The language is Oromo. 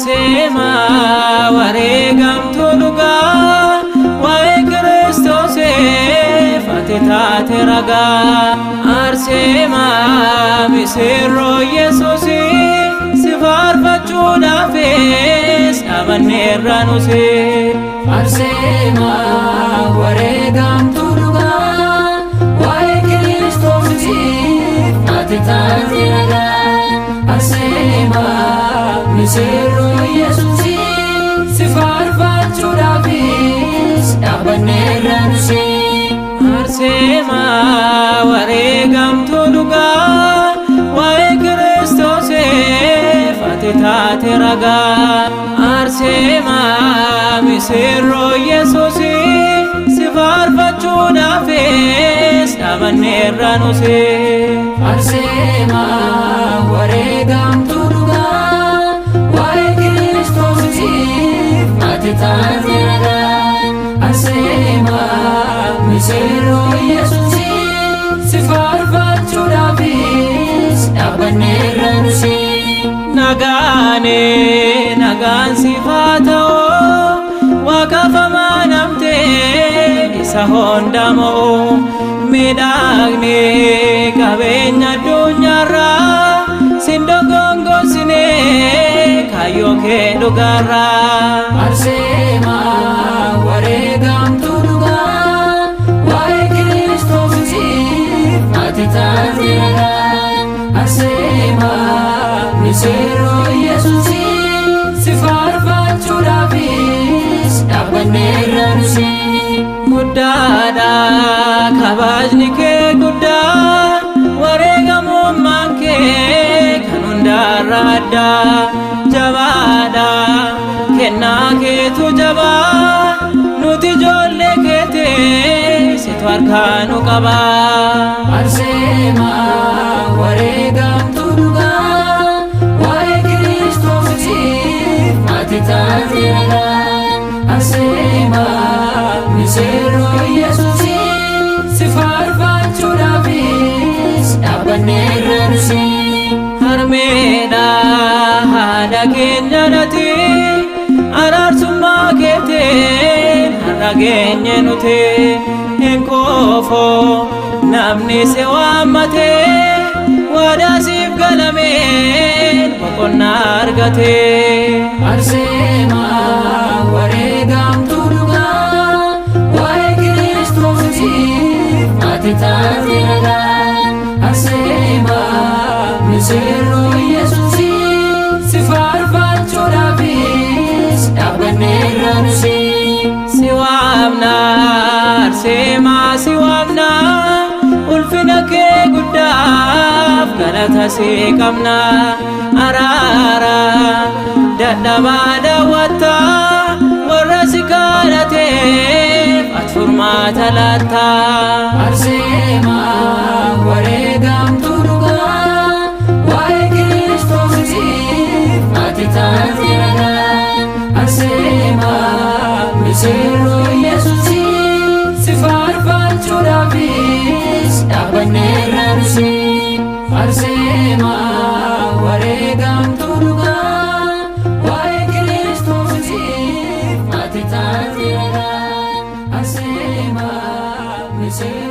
Arseemaa wareegamtuu dhugaa, waa'ee Kiristoosiif ati taate ragaa. Arseemaa misirroo Yesuusii, si faarfachuudhaafis dhaabanneerra nusi. Arseemaa wareegamtuu dhugaa, waa'ee Kiristoosiif ati taate ragaa. Arseemaa misirroo Yesuusii, si faarfachuudhaafis dhaabanneerra nusi. Arseemaa wareegamtuu dhugaa, waa'ee Kiristoosiif ati taate ragaa. Arseemaa misirroo Yesuusii, si faarfachuudhaafis dhaabanneerra nusi. Arseemaa wareegamtuu dhugaa, waa'ee Kiristoosiif ati taate ragaa. Arseemaa misirroo Yesuusii, si faarfachuudhaafis dhaabanneerra nusi. Nagaane nagaan siif haa ta'u, Waaqaaf amanamtee isa hunda mo'u. Miidhagni qabeenya addunyaarraa sin dogongosine kaayyoo kee dhugaarraa. Arseemaa wareegamtuu dhugaa, waa'ee Kiristoosiif ati taate ragaa. Arseemaa misirroo Yesuusii, si faarfachuudhaafis dhaabanneerra nusi. Guddaadha kabajni kee guddaa, wareegamummaan kee kan hundaarra addaa. Jabaadha kennaa keetu jabaa, nuti ijoollee keetii situ harkaa nu qabaa. Arseemaa wareegamtuu dhugaa, waa'ee Kiristoosiif ati taate ragaa. Arseemaa misirroo Yesuusii, si faarfachuudhaafis dhaabanneerra nusi. Harmeedha haadha keenya nati, araarsummaa keetiin har'a geenye nuti. Hin quufu namni si waammate, waadaa siif galameen boqonnaa argate. Arseemaa wareegamtuu dhugaa, waa'ee Kiristoosiif ati taate ragaa. Arseemaa misirroo Yesuusii, si faarfachuudhaafis dhaabanneerra nusi. Si waamna Arseemaa, si waamna, ulfina kee guddaaf galata si qabna. Araara dadhabaa daawwattaa, warra si kadhateef ati furmaata laattaa. Arseemaa wareegamtuu dhugaa, waa'ee Kiristoosiif ati taate ragaa. Arseemaa misirroo Yesuusii, si faarfachuudhaafis dhaabanneerra nusi. Arseemaa wareegamtuu dhugaa, waa'ee Kiristoosiif ati taate ragaa. Arseemaa misirroo.